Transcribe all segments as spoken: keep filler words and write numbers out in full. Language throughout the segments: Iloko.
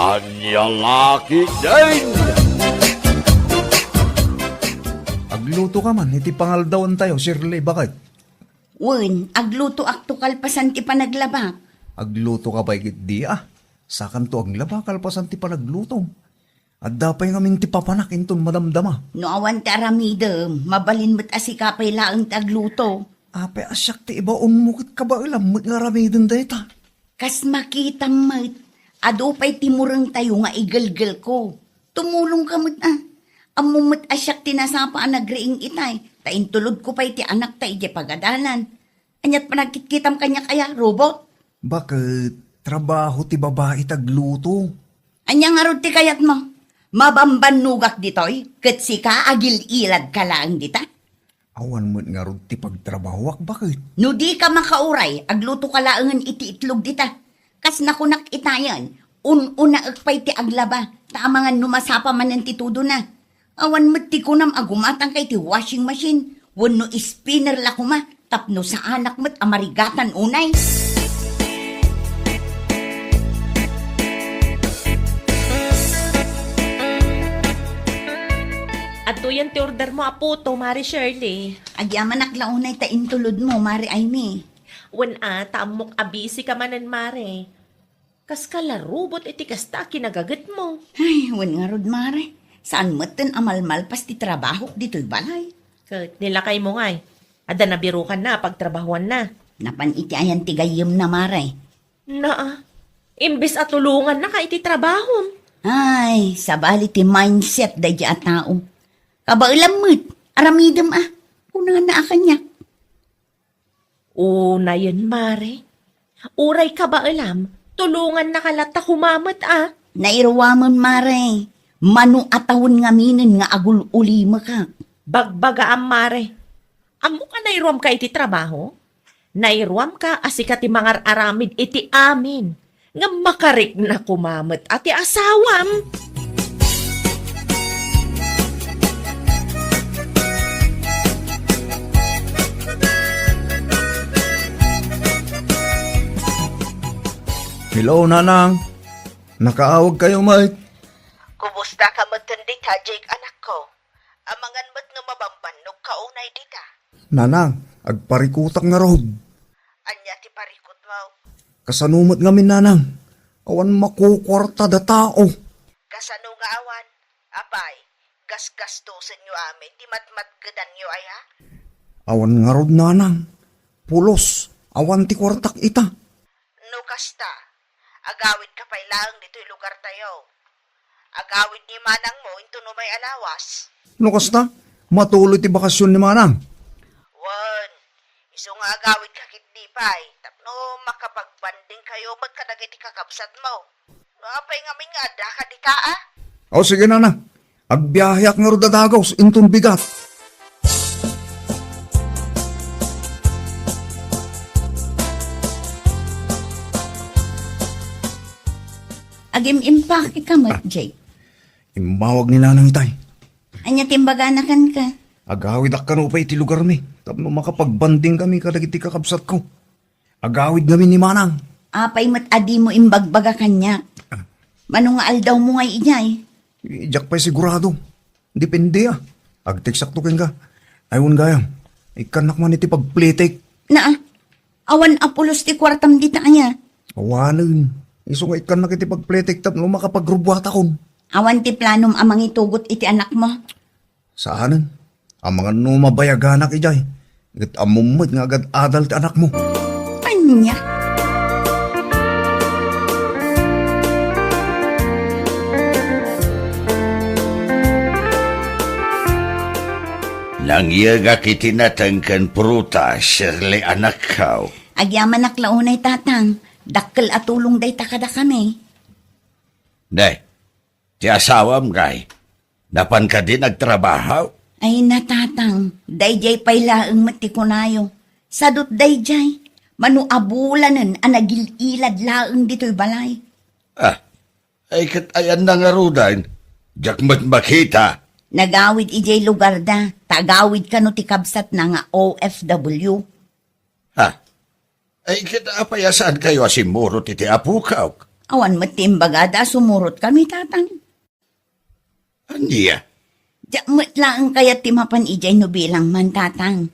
Ania la ketdin? Agluto ka man iti pangaldawantayo, Shirley, baket? Wen, aglutoakto kalpasan ti panaglabak. Agluto ka pay ketdi, a? Sakanto aglaba kalpasan ti panaglutom. Adda pay ngamin ti papanak inton madamdama. No awan ti aramidem, mabalin met a sika pay laeng ti agluto. Apay a siak ti ibaonmo ket kabaelam met nga aramiden dayta? Kas makitam met, adu pay ti murengtayo nga igelgelko. Tumulongka met, a. Ammom met a siak ti nasapa a nagriing itay, ta intulodko pay ti anakta idiay pagadalan. Ania't panagkitkitam kaniak aya, robot? Baket, trabaho ti babai ti agluto. Ania ngarud ti kayatmo? Mabambannogak ditoy, ket sika agil-iladka laeng dita? Awan met ngarud ti pagtrabahoak, baket? No dika makauray, aglutoka laengen iti itlog dita. Kas nakunak itayen, un-unaek pay ti aglaba, ta amangan no masapa manen ti tudona. Awan met ti kunam a gumatangka iti washing machine wenno spinner la koma tapno saanak met a marigatan unay. Adtoyen ti ordermo a puto, Mare Shirley. Agyamanak la unay ta intulodmo, Mare Aimee. Wen a, ta ammok a busy ka manen, Mare. Kaska la robot iti kasta a kinagagetmo. Ay, wen ngarud, Mare. Saan metten a malmalpas ti trabahok ditoy balay. Ket ni lakaymo ngay, adda nabirukanna a pagtrabahuanna. Napan iti ayan ti gayyemna, Mare. Naa, imbes a tulongannaka iti trabahom. Ay, sabali ti mindset daydi a tao. Kabaelam met, aramidem a, kunana a kaniak. Unayen, Mare. Uray kabaelam, tulongannaka latta koma met a. Nairuamem, Mare. Mano a tawen ngaminen nga agul-ulimekak. Bagbagaam, Mare. Ammok a nairuamka iti trabaho? Nairuamka a sika ti mangar-aramid iti amin. Ngem makarikna koma met a ti asawam. Hello, Nanang. Nakaawagkayo met. Kumusta ka met ken dita, Jake, anakko? Amangan met nga mabambannogka unay dita. Nanang, agparikutak ngarud. Ania ti parikutmo? Kasano met ngamin, Nanang? Awan makukuarta da tao. Kasano nga awan? Apay, gasgastosenyo amin ti matmatgedanyo aya? Awan ngarud, Nanang. Pulos, awan ti kuartak ita. No kasta, agawidka pay laeng ditoy lugartayo. Agawid ni manangmo inton umay a lawas. No kasta, matuloy ti bakasion ni manang. Wen, isu nga agawidka ketdi pay, tapno makapagbandingkayo met kadagiti kakabsatmo. No apay ngamin nga addaka dita, a? O, sige, Nanang. Agbiaheak ngarud a dagus inton bigat. Agim-impake ka met, Jake. Immawag ni Nanang itay. Ania ti imbagana kenka? Agawidak kano pay iti lugarmi tapno makapagbandingkami kadagiti kakabsatko. Agawid ngamin ni Manang. Apay met a dimo imbagbaga kaniak? Ah. Mano nga aldawmo ngay idiay? Diak pay sigurado. Depende, a. Agteksakto kenka. Ay, wen gayam, ikkannak man iti pagplitik. Naa, awan a pulos ti kuartam dita aya? Awanen. Isu nga ikkannak iti pagplitik tapno makapagrubuatakon. Awan ti planom a mangitugot iti anakmo? Saanen. Amangan no mabayaganak idiay, ket ammom met nga agad-adal ti anakmo. Ania? Nangyegak iti nateng ken prutas, Shirley, anakko. Agyamanak la unay, Tatang. Dakkel a tulong dayta kadakami. Day, ti asawam, ngay, napan kadin agtrabaho? Ay, Tatang, daydiay pay laeng met ti kunayo. Sadut daydiay, mano a bulanen a nagil-ilad laeng ditoy balay. Ah, ay ket ayanna ngaruden, diak met makita. Nagawid idiay lugarda, ta agawid kano ti kabsatna nga O F W. Ha? Ay, ket apay a saankayo a simmurot iti apok? Awan met ti imbagada a sumurotkami, Tatang. Ania? Diak met laeng kayat ti mapan idiay no bilang man, Tatang.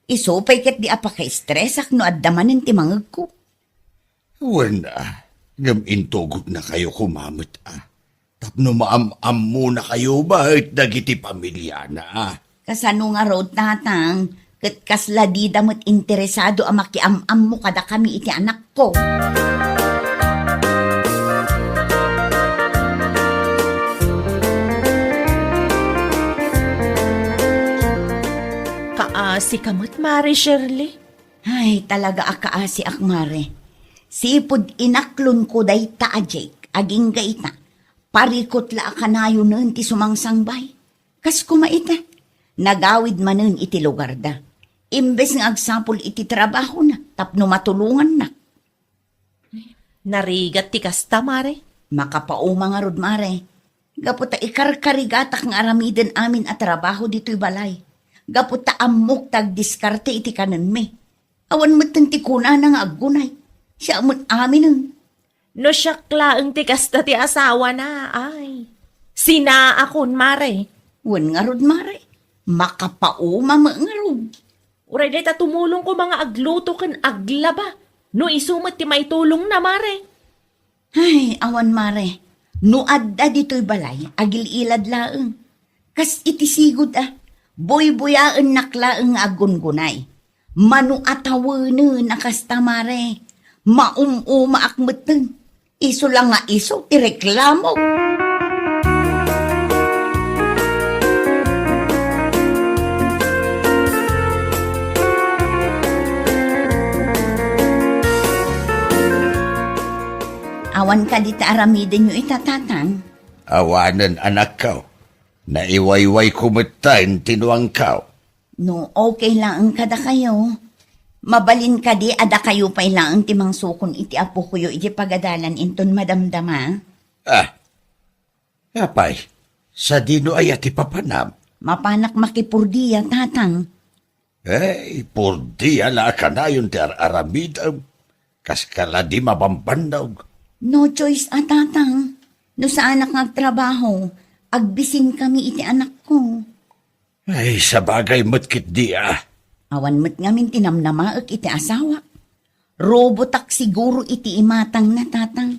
Isu pay ket di a pakaestresak no adda manen ti mangegko. Wen, a, ngem intugotnakayo koma met, a, tapno maam-ammonakayo met dagiti pamiliana. Kasano ngarud, Tatang? Ket kasla dida met interesado a makiam-ammo kadakami iti anakko. Kaasika met, Mare Shirley. Ay, talaga a kaasiak, Mare. Sipud inaklonko dayta a Jake, agingga ita, parikut la a kanayonen ti sumangsangbay. Kas koma ita, nagawid manen iti lugarda. Imbes nga agsapul iti trabahona tapno matulongannak. Narigat ti kasta, Mare. Makapauma ngarud, Mare. Gapu ta ikarkarigatak nga aramiden amin a trabaho ditoy balay. Gapu ta ammok ta agdiskarte iti kanenmi. Awan metten ti kunana nga aggunay. Siak met aminen. No siak laeng ti kasta ti asawana, ay. Sinaakon, Mare. Wen ngarud, Mare. Makapauma met ngarud. Uray dayta tumulong koma nga agluto ken aglaba. No isu met ti maitulongna, Mare. Ay, awan, Mare. No adda ditoy balay, agil-ilad laeng. Kas iti sigud, a, buybuyaennak laeng nga aggungunay. Mano a tawenen a kasta, Mare. Maum-umaak metten. Isu la nga isu ti reklamo. Awan kadi ti aramidenyo ita, Tatang? Awanen, anakko. Naiwaywayko metten ti nuangko. No okay laeng kadakayo, mabalin kadi a dakayo pay laeng ti mangsukon iti apokoyo iti pagadalan inton madamdama? Ah, apay, sadino aya ti papanam? Mapanak makipurdia, Tatang. Ay, purdia la a kanayon ti ar-aramidem. Kaskala di mabambannog. No choice a, Tatang. No saanak nga agtrabaho, agbisinkami iti anakko. Ay, sabagay met ketdi a. Awan met ngamin ti namnamaek iti asawak. Robotak siguro iti imatangna, Tatang.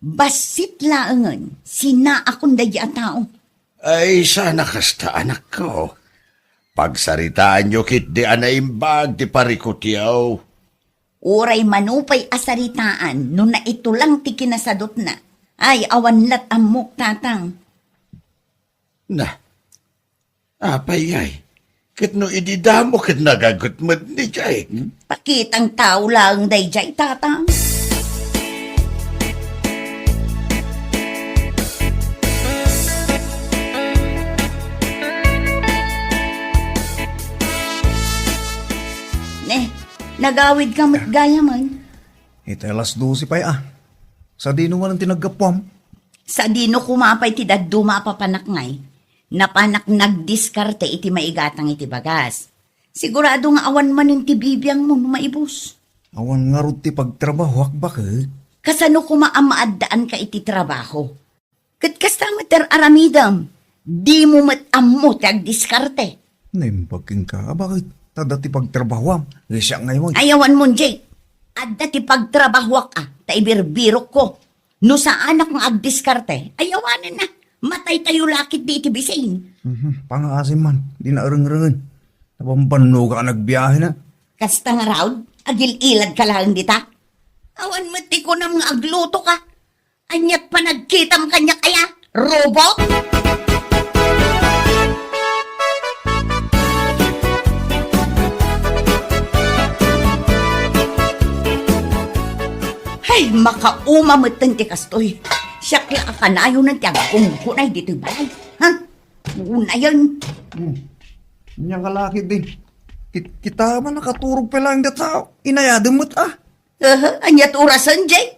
Bassit laengen, sinaakon daydi a tao. Ay, sana kasta, anakko. Pagsaritaanyo ketdi a naimbag ti parikutyo. Uray mano pay a saritaan no naitulang ti kinasadutna. Ay, awan lat ammok, Tatang. Na, apay ngay? Ket no idi damo ket nagaget met ni Jay. Pakitang tao laeng dayjay, Tatang. Ne, nagawid ka met gayamen. Iti alas dose pay a. Sadino manen ti naggapuam? Sadino koma pay ti dadduma a papanak ngay? Napanak nagdiskarte iti maigatang iti bagas. Sigurado nga awan manen ti bibiangmo no maibus. Awan ngarud ti pagtrabahoak, baket. Kasano koma a maaddaanka iti trabaho? Ket kasta met ti ar-aramidem, dimo met ammo ti agdiskarte. Naimbag kenka, a baket, ta adda ti pagtrabahoam, siak ngay met. Ay, awan mon, Jake. Adda ti pagtrabahoak, a, ta ibirbirokko. No saanak nga agdiskarte, ay awanen na. Mataytayo la ketdi iti bisin. Mhm, pangaasim man, di naerengrengen. Nabambannoga a nagbiahena. Kasta ngarud, agil-ilad ka laeng dita. Awan met ti kunam nga agluto ka. Aniat panagkitam kaniak aya? Robot? Hay, makauma metten ti kastoy. Siak la a kanayonen ti aggunggunay ditoy balay. Ha? Unayen. Hmm. Ania nga laki di. Kit-, kita man nakaturog pay laeng dita. Inayadem met, a. Aha, aniat orasen, Jay?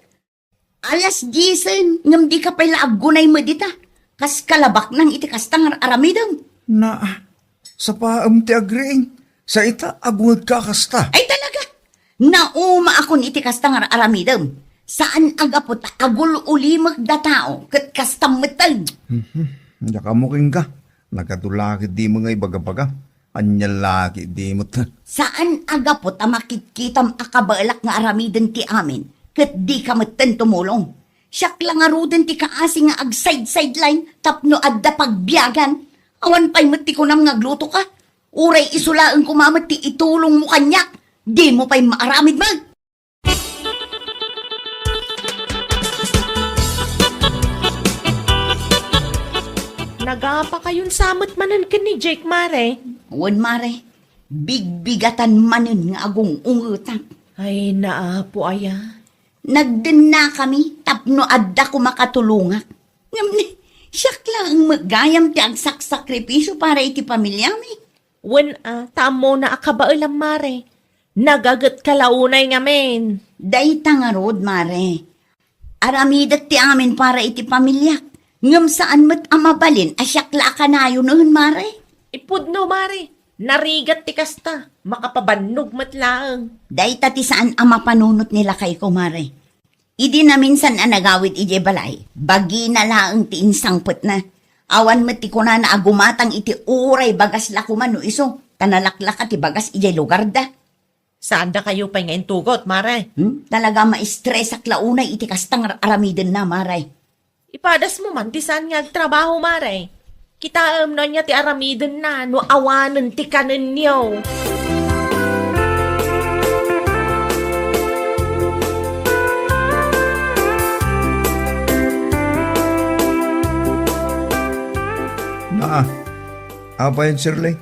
Alas diesen, ngem dika pay la aggunay met dita. Kas kalabaknang iti kasta nga aramidem. Na, sapaem ti agriing. Sa ita, agungedka kasta. Ay talaga! Naumaakon iti kasta nga aramidem. Saan a gapu ta agul-ulimek datao, ket kastam metten. Mhm. Diak ammo kenka. Nagadu la ketdimo nga ibagabaga. Ania la ketdimo ta. Saan a gapu ta makitkitam a kabaelak nga aramiden ti amin, ket dika metten tumulong. Siak la ngaruden ti kaasi nga ag-side-sideline tapno adda pagbiagan. Awan pay met ti kunam nga aglutoka. Uray isu laeng koma met ti itulongmo kaniak. Dimo pay maaramid met. Nagapakayon sa met manen ken ni Jake, mare. Wen, mare. Bigbigatan manen nga agung-ungetak. Ay, naapo aya. Nagdennakami tapno adda koma katulongak. Ngem ni, siak laeng met gayam ti agsaksakripisio para iti pamiliami. Wen a, ta ammona a kabaelam, mare. Nagagetka la unay ngamin. Dayta ngarud, mare. Aramidek ti amin para iti pamiliak. Ngem saan met a mabalin a siak la a kanayonen, mare. Ipudno, mare. Narigat ti kasta. Makapabannog met laeng. Dayta ti saan a mapanunot ni lakayko, mare. Idi naminsan a nagawid idiay balay, bagina laeng ti insangpetna. Awan met ti kunana a gumatang iti uray bagas la koma no isu, ta nalaklaka ti bagas idiay lugarda. Saandakayo pay nga intugot, mare? Hmm? Talaga maistresak la unay iti kasta nga ar-, aramidenna, mare. Ipadasmo man ti saan nga agtrabaho, mare. Kitaem no ania ti aramidenna no awanen ti kanenyo. Naa, apay, Shirley?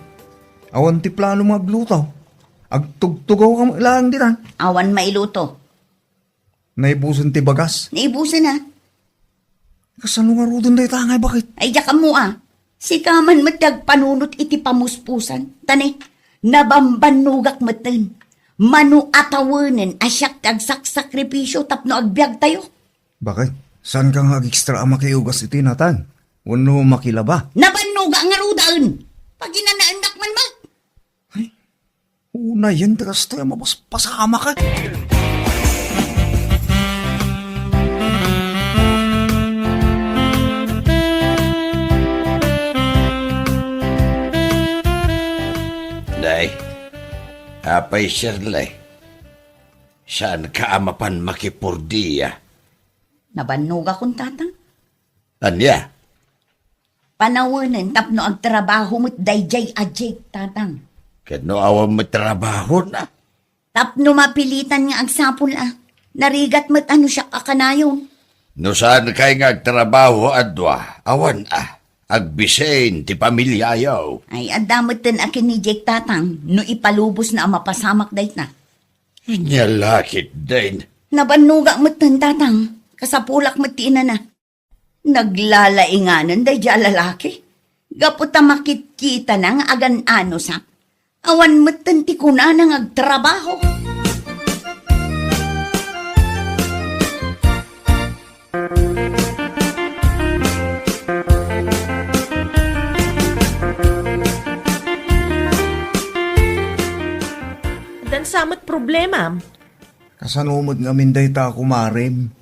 Awan ti plano nga agluto. Agtugtugaw ka laeng ditan. Awan mailuto. Naibusen ti bagas? Naibusen, a. Kasano ngaruden dayta nga ibakit? Ay, diak ammo, a. Sika man met ti agpanunot iti pamuspusan. Ta ne, nabambannogak metten. Mano a tawenen a siak ti agsaksakripisio tapno agbiagtayo. Bakit? Saanka nga agekstra a makiugas iti natang? Wenno makilaba? Nabannogak ngaruden. Paginanaennak man met. Ay, unayen ti kastoy a mapaspasamak, a. Nay, apay, Shirley, saanka a mapan makipurdia? Nabannogakon, Tatang. Ania? Panawenen tapno agtrabaho met daydiay a Jake, Tatang. Ket no awan met trabahona? Tapno mapilitan nga agsapul, a. Narigat met a no siak a kanayon. No saankay nga agtrabaho a dua, awan a. Agbisin ti pamiliayo. Ay, adda metten a ken ni Jake, Tatang, no ipalubosna a mapasamak dayta. Ania la ketdin? Nabannogak metten, Tatang. Kasapulak met ti inana. Naglalainganen daydiay a lalaki. Gapu ta makitkitana nga agan-anosak, awan metten ti kunana nga agtrabaho. Addan sa met problema. Kasano met ngamin dayta, kumarem?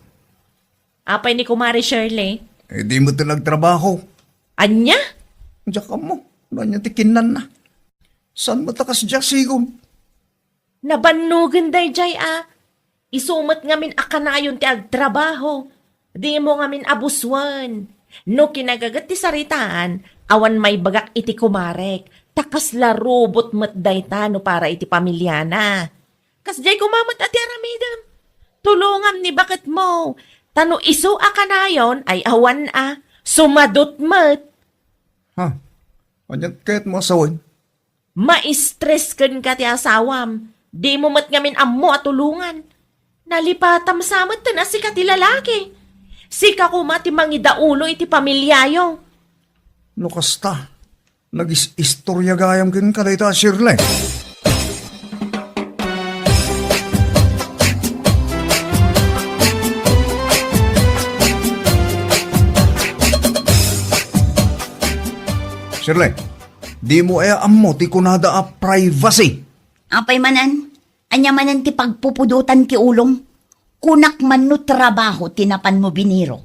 Apay ni Kumare Shirley? Eh, di met nagtrabaho. Ania? Diak ammo, no ania ti kinnanna. Saan met a kasdiay sigon? Nabannogen daydiay a. Isu met ngamin a kanayon ti agtrabaho. Dimo ngamin a busuen. No kinagaget ti saritaan, awan maibagak iti kumarek. Ta kasla rubot met dayta no para iti pamiliana. Kasdiay koma met a ti aramidem. Tulongam ni baketmo. Ta no isu a kanayon ay awan a, sumadot met. Ha? Aniat kayatmo a sawen? Maistres kenka ti asawam. Dimo met ngamin ammo a tulongan. Nalipatam sa metten a sika ti lalaki. Sika koma ti mangidaulo iti pamiliayo. No kasta, nagis-istorya gayam kenka dayta a Shirley. Shirley, dimo aya ammo ti kunada a privacy? Apay manen, ania manen ti pagpupudotan ti ulom? Kunak man no trabaho ti napanmo binirok.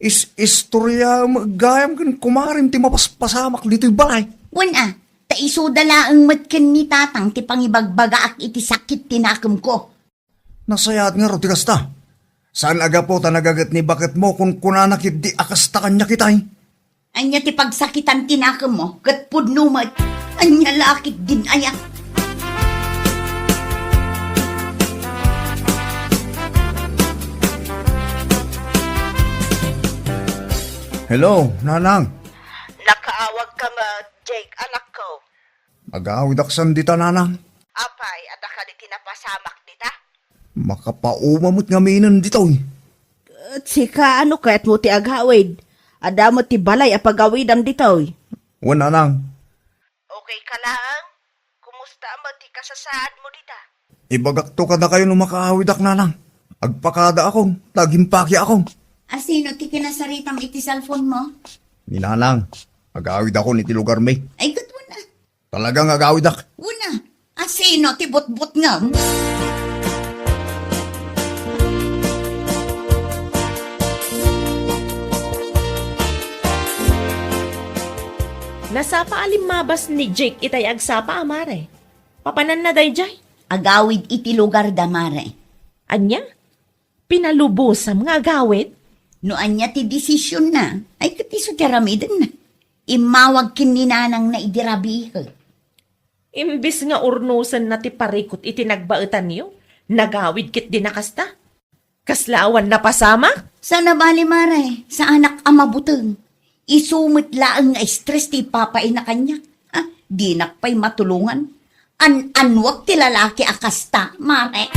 Is-, istoryaem gayam ken kumarem ti mapaspasamak ditoy balay. Wen a, ta isuda laeng met ken ni Tatang ti pangibagbagaak iti sakit ti nakemko. Nasayaat ngarud ti kasta. Saan a gapu ta nagaget ni baketmo kunkunana ketdi a kasta kaniak itay. Ania ti pagsakitan ti nakemmo, ket pudno met. Ania la ketdin aya? Hello, Nanang. Nakaawagka met, Jake, anakko. Agawidak san dita, Nanang. Apay, adda kadi ti napasamak dita? Makapauma met ngaminen ditoy. Ket sika, ano kayatmo ti agawid? Adda met ti balay a pagawidam ditoy. Wen, Nanang. Okay ka laeng? Kumusta met ti kasasaadmo dita? Ibagakto kadakayo no makaawidak, Nanang. Agpakadaakon, ta agimpakiakon. A sino ti kinasaritam iti cellphone mo? Ni Nanang, agawidakon iti lugarmi. Ay, ket wen a. Talaga nga agawidak. Wen a, a sino ti butbutngem? Nasapa a limmabas ni Jake itay agsapa a mare. Papananna daydiay? Agawid iti lugarda, mare. Ania? Pinalubosam nga agawid? No ania ti desisionna, ay ket isu ti aramidenna. Immawag ken ni nanangna idi rabiek. Imbes nga urnosenna ti parikut iti nagbaetanyo, nagawid ketdi a kasta. Kasla awan napasamak? Saan a bali, mare, saanak a mabuteng. Isu met laeng nga stress ti ipapaina kaniak. Ha? Dinak pay matulongan. An-anuak ti lalaki a kasta, mare.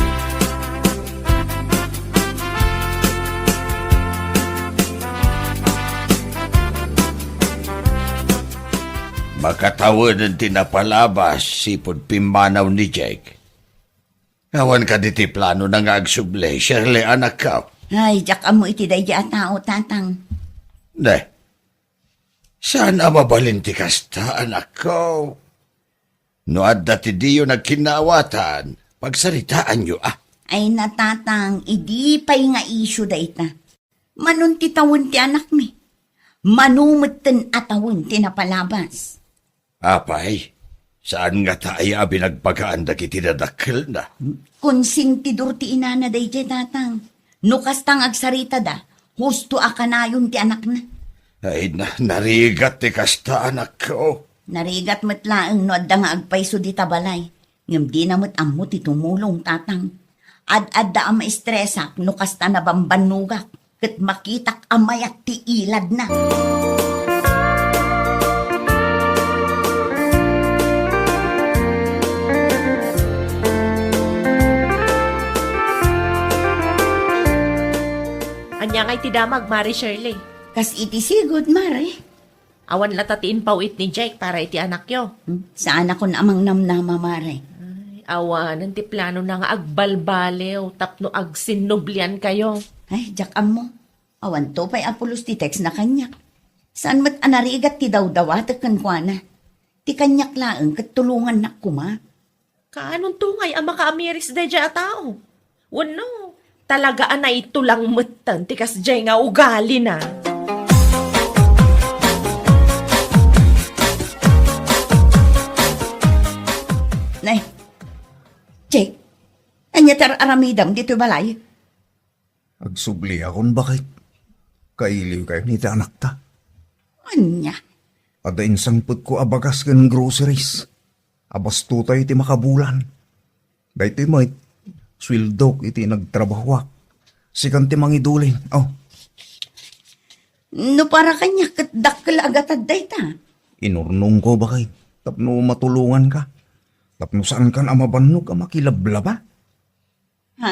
Makatawenen ti napalabas sipud pimmanaw ni Jake. Awan kadi ti planona nga agsubli, Shirley, anakko? Ay, diak ammo iti daydi a tao, Tatang. Ne, saan a mabalin ti kasta, anakko? No adda ti diyo nagkinnaawatan, pagsaritaanyo, a. Ay, Tatang, idi pay nga isyu dayta. Manon ti tawen ti anakmi? Mano metten a tawen ti napalabas? Apay, saan ngata aya a binagbagaan dagiti dadakkelna? Konsentidor ti inana daydiay, Tatang. No kasta nga agsaritada, husto a kanayon ti anakna. Ay, na-, narigat ti kasta, anakko. Narigat met laeng no adda nga agpayso dita balay. Ngem dina met ammo ti tumulong, Tatang. Ad-adda a maestresak no kasta nabambannogak ket makitak a mayat ti iladna. Ania ngay ti damag, Mare Shirley? Kas iti sigud, Mare. Awan latta ti impaw-it ni Jake para iti anakyo? Hmm, saanakon a mangnamnama, Mare. Ay, awanen ti planona nga agbalbaliw tapno agsinnubliankayo. Ay, diak ammo. Awanto pay a pulos ti textna kaniak. Saan met a narigat ti dawdawatek kenkuana. Ti kaniak laeng ket tulongannak koma. Kaanonto ngay a makaamiris daydiay a tao? Wenno, talaga a naitulang metten ti kasdiay nga ugalina? Nay, Jake, ania ti ar-aramidem ditoy balay? Agsubliakon, baket. Kailiwkayon iti anakta. Ania? Adda insangpetko a bagas ken groceries. Abasto tayo iti makabulan. Daytoy met, sueldok iti nagtrabahoak. Sikan ti mangidulin. Oh. No para kaniak ket dakkel a gatad dayta. Inurnongko, baket, tapno matulonganka. Tapno saankan a mabannog a makilablaba. Ha?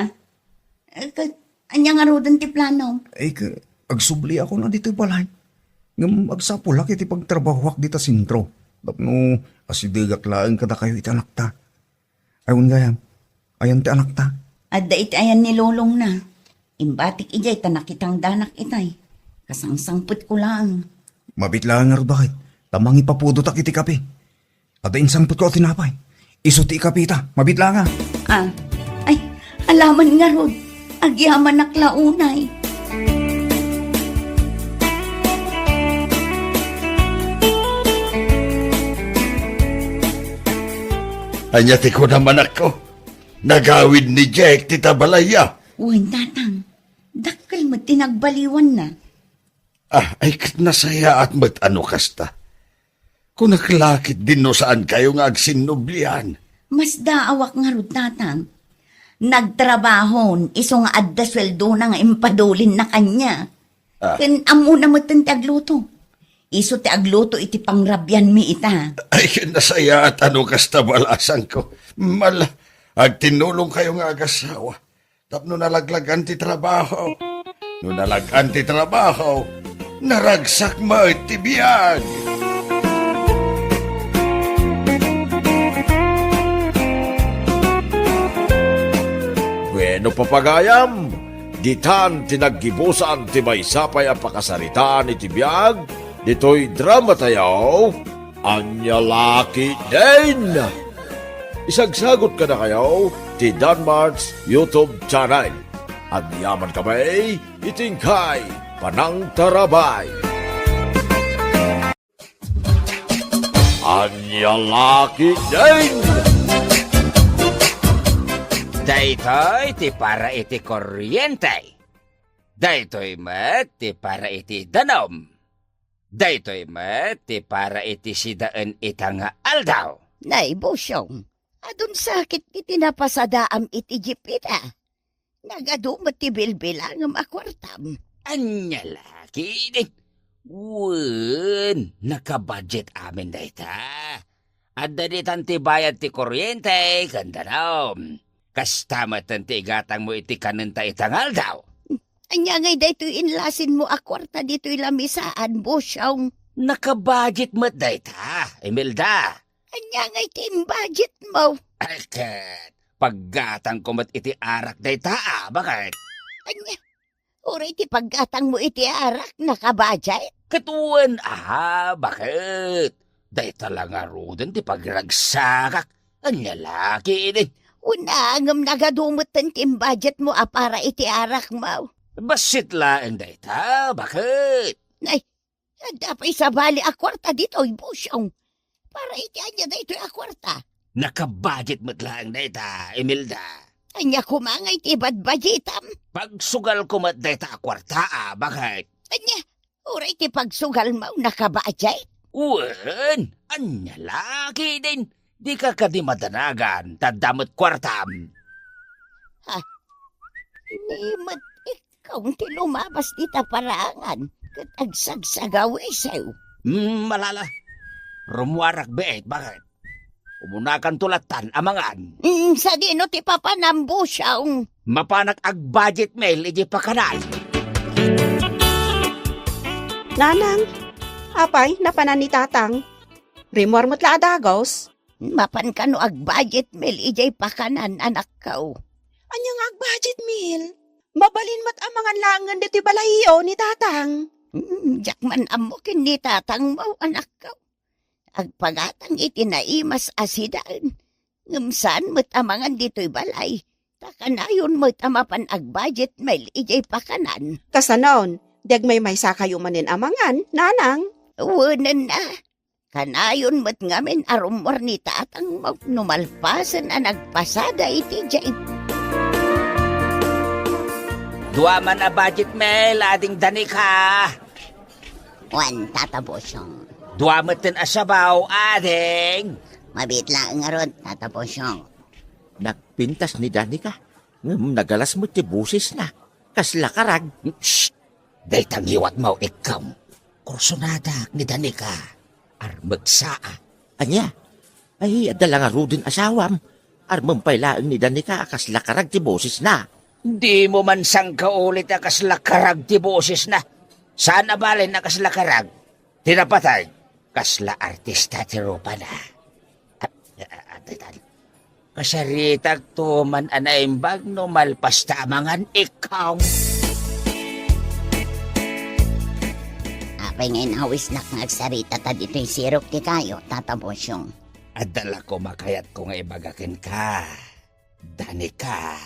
Eh, ka-, ania ngaruden ti plano? Eh, ka-, agsubliakon a ditoy balay. Ngem agsapulak iti pagtrabahoak dita sentro. Tapno asidegak laeng kadakayo iti anakta. Ay, wen gayam, ayan ti anakta? Adda iti ayan ni lolongna. Imbatik idiay ta nakitangdanak itay. Kasangsangpetko laeng. Mabiit laeng ngarud, baket, ta mangipapudotak iti kape. Adda insangpetko a tinapay. Isu ti ikapita. Mabiit laeng a. Ah. Ay, alaman ngarud. Agyamanak la unay. Ania ti kunam, anakko? Nagawid ni Jake ti tabalayya. Wen, Tatang. Dakkel met ti nagbaliwanna. Ah, ay ket nasayaat met a no kasta. Kunak la ketdin no saankayo nga agsinnublian. Masdaawak ngarud, Tatang. Nagtrabahon, isu nga adda sueldona nga impadulinna kaniak. Ah. Ken ammona metten ti agluto. Isu ti agluto iti pangrabianmi ita. Ay, ken nasayaat a no kasta, balasangko. Mala, agtinnulongkayo nga agasawa. Tapno nalaglagan ti trabaho. No nalag-an ti trabaho, naragsak met ti biag. Bueno, papagayam, ditan ti naggibusan ti maysa pay a pakasaritaan iti biag ditoy dramatayo. Ania la ketdin? Isagsagot kadakayo ti Danmart's YouTube channel. Agyaman kami iti inkay panangtarabay. Ania la ketdin? Daytoy ti para iti kuryente. Daytoy met ti para iti danum. Daytoy met ti para iti sidaen ita nga aldaw. Nay, Bosyong, adun sakit iti napasadaam iti jeep ita. Nagadu met ti bilbilangem a kuartam. Ania la ketdin? Wen, nakabudget amin dayta. Adda ditan ti bayad ti kuryente ken danum. Kasta metten ti igatangmo iti kanenta ita nga aldaw. Ania ngay daytoy inlasinmo a kuarta ditoy lamisaan, Bosyong? Nakabudget met dayta, Imelda. Ania ngay ti imbudgetmo? Ay, ket paggatangko met iti arak dayta, a, baket? Ania? Uray ti paggatangmo iti arak, nakabudget? Ket wen, aha, baket? Dayta la ngaruden ti pagiragsakak. Ania la ketdin? Wen a, ngem nagadu metten ti budgetmo a para iti arakmo. Bassit laeng dayta, baket? Nay, adda pay sabali a kuarta ditoy, Bosyong. Para iti ania daytoy a kuarta? Nakabudget met laeng dayta, Imelda. Ania koma ngay ti ibadbajetam? Pagsugalko met dayta a kuarta, a, baket? Ania, uray ti pagsugalmo nakabudget? Wen, ania la ketdin? Dika kadi madanagan, ta adda met kuartam. Ha? Ni met Ikaw ti lumabas dita parangan ket agsagsagawisew. Mm, malala. Rummuarak biit, baket? Umunakanto lattan a mangan. Mm, sadino ti papanam, Bosyong? Mapanak agbudget meal idiay pakanan. Nanang, apay, napanan ni Tatang? Rimmuar met la a dagus? Mapan kano agbudget meal idiay pakanan, anakko? Ania nga agbudget meal? Mabalin met a mangan laengen ditoy balayyo ni Tatang. Hmm, diak man ammo ken ni Tatangmo, anakko. Agpagatang iti naimas a sidaen, ngem saan met a mangan ditoy balay, ta kanayon met a mapan agbudget meal idiay pakanan. Kasanon, di agmaymaysakayo manen a mangan, Nanang? Wen a. Kanayon met ngamin a rummuar ni Tatangmo no malpasen a nagpasada iti jeep. Dua man a budget meal, Ading Danica. Wen, Tata Bosyong. Dua metten a sabaw, Ading. Mabiit laeng ngarud, Tata Bosyong. Nagpintas ni Danica, ngem nagalas met ti bosesna. Kasla karag. Shh! Dayta ngiwatmo, ikkaw. Kursonadak ni Danica. Armegsaa. Ania? Ay, adda la ngaruden asawam. Armem pay laeng ni Danica a kasla karag ti bosesna. Dimo man sangkauli ti a kasla karag ti bosesna. Saan a balin a kasla karag. Ti napateg, kasla artista ti rupana. At, at, at, at, kasaritakto man a naimbag no malpasta a mangan, ikkaw. Apay nga inawisnak nga agsarita ta ditoy sirok ti kayo, Tata Bosyong? Adda la koma kayatko nga ibaga kenka. Danica,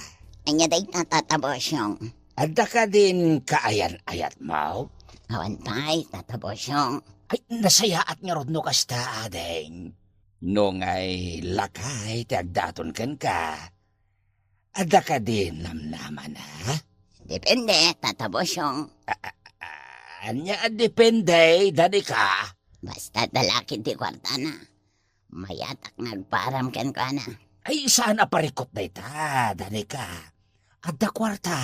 Ania dayta, Tata Bosyong? Adda kadin kaayan-ayatmo? Awan pay, Tata Bosyong. Ay, nasayaat ngarud no kasta, ading. No ngay lakay ti agdaton kenka, adda kadin namnamana? Depende, Tata Bosyong. A-, a-, a-, ania a depende, Danica? Basta adda la ket ti kuartana. Mayatak nga agparam kenkuana. Ay, saan a parikut dayta, Danica. Adda kuarta.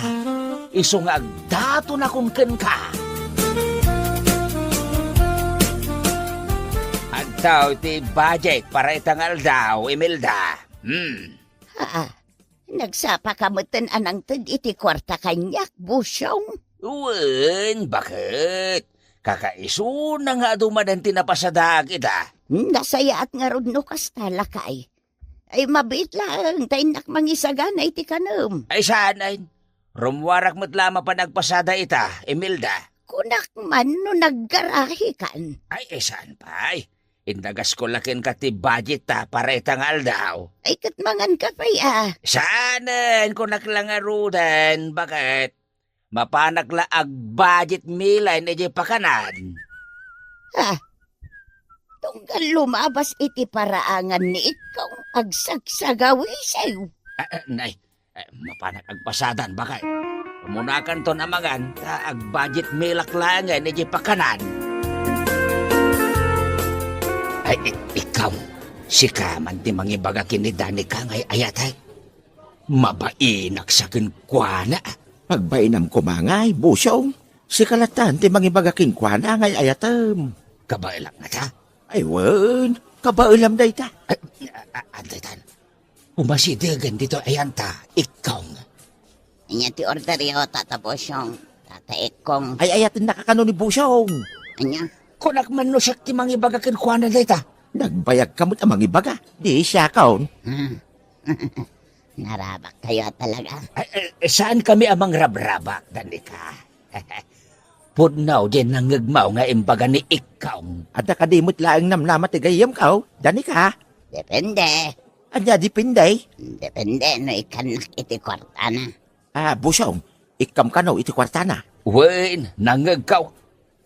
Isu nga agdatonakon kenka. Agtaw ti budget para ita nga aldaw, Imelda. Hmm. Haa. Nagsapaka metten a nangted iti kuarta kaniak, Bosyong? Wen, baket? Kakaisuna nga adu manen ti napasadaak ita. Nasayaat ngarud no kasta, lakay. Ay, mabiit laeng ta innak mangisagana iti kanem. Ay, saan, ay. Rummuarak met la a mapan agpasada ita, Imelda. Kunak man no naggarahikan. Ay, ay, saan pay. Indagasko la kenka ti budget ta para ita nga aldaw. Ay, ket manganka pay, a. Saanen, kunak la ngaruden, baket? Mapanak la ag-budget meal idiay pakanan. Ha? Tunggal lumabas iti paraangan ni Ikkong, agsagsagawisiw. A, a, nay, Eh, mapanak agpasadan, baket? Umuna kanton a mangan, ta ag-budget meal-ak laengen idiay pakanan. Ay, i-, ikaw, sika man ti mangibaga ken ni Danica nga ay-ayatek. Mabainak sa kenkuana. Agbainam koma ngay, Bosyong. Sika lattan ti mangibaga kenkuana nga ay-ayatem. Kabaelak ngata? Ay, wen, kabaelam dayta. Ay, a-, a-, adaytan. Umasidegen ditoy ayanta, Ikkong. Ania ti orderyo, Tata Bosyong, Tata Ikkong? Ay, ay-ayatennaka kano ni Bosyong. Ania? Kunak man no siak ti mangibaga kenkuana dayta. Nagbayagka met a mangibaga. Di siakon. Hmm. Narabakkayo a talaga. Ay, eh, saankami a mangrabrabak, Danica. Pudno diay nangngegmo nga imbaga ni Ikkong. Adda kadi met laeng namnama ti gayyemko, Danica? Depende. Ania depende? Depende no ikkannak iti kuartana. Ah, Bosyong, ikkam kano iti kuartana? Wen, nangngegko.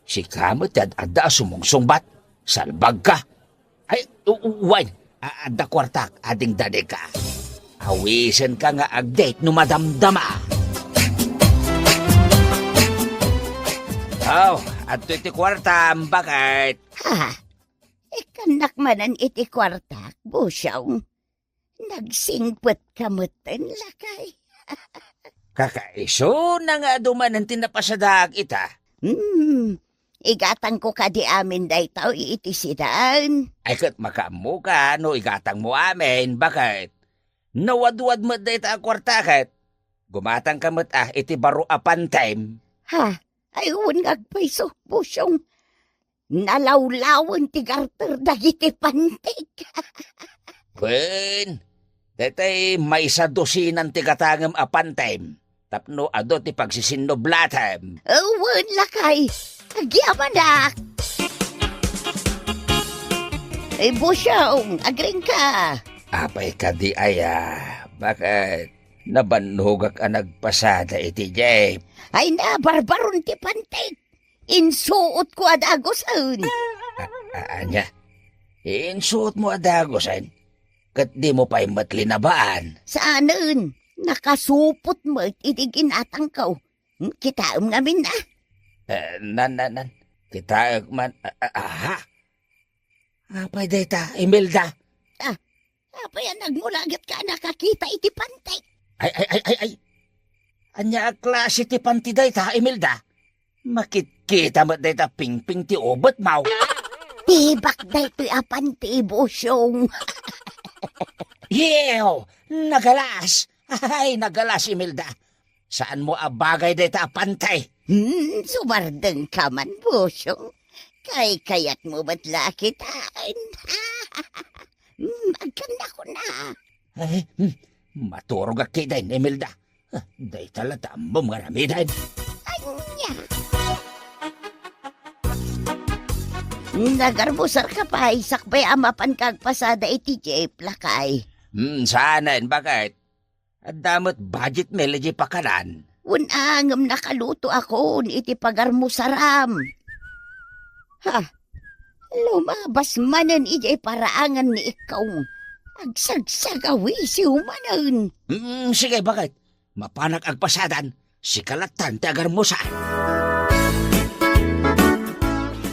Sika met ti ad-adda a sumungsungbat. Salbagka. Ay, u-, u-, wen, a-, adda kuartak, ading Danica. Awisenka nga ag-date no madamdama. Aw, adtoy ti kuartam, baket? Ha? Ikkannak manen iti kuartak, Bosyong. Nagsingpetka metten, lakay. Kakaisuna nga adu manen ti napasadaak ita. Hmm, igatangko kadi amin daytoy iti sidaen. Ay, ket makaammoka no igatangmo amin, baket? Nawadwad met dayta a kuarta ket gumatangka met a iti baro a pantem. Ha? Ay, wen nga agpayso, Bosyong. Nalawlawen ti garter dagiti pantik. Wen, daytay maysa dosinan ti gatangem a pantem tapno adu ti pagsisinublatem. Wen, lakay, agyamanak. Ay, Bosyong, agringka. Apay kadi aya, baket nabannogak a nagpasada iti jeep? Ay, nabarbaron ti pantik. Insuotko a dagusen. A-, a-, ania? Insuotmo a dagusen? Ket dimo pay met linabaan? Saanen, nakasupot met idi ginatangko. Hmm, kitaem ngamin a. Eh, nan, nan, nan. Kitaek man. A-, a-, aha? Apay dayta, Imelda? Ah, apay a nagmulaget ka a nakakita iti panti? Ay, ay, ay, ay, ay. Ania a klase ti panti dayta, Imelda? Makitkita met dayta pingping ti ubetmo. Tibak daytoy a panti, Bosyong. Yew, nagalas. Ay, nagalas, Imelda. Saanmo a bagay dayta a panti? Hmm, sumardengka man, Bosyong. Kaykayatmo met la kitaan. Hmm, agkannakon a. Ay, hmm, maturogak ketdin, Imelda. Ah, dayta la ti ammom nga aramiden. Ania? Nagarbuserka pay, sakbay a mapanka agpasada iti jeep, lakay. Hmm, saanen, baket? Adda met budget meal idiay pakanan. Wen a ngem nakalutoakon iti pagarmusaram. Ha, lumabas manen idiay paraangan ni Ikkong. Agsagsagawisiw manen. Mm, sige, baket. Mapanak agpasadan, sika lattan ti agarmusa.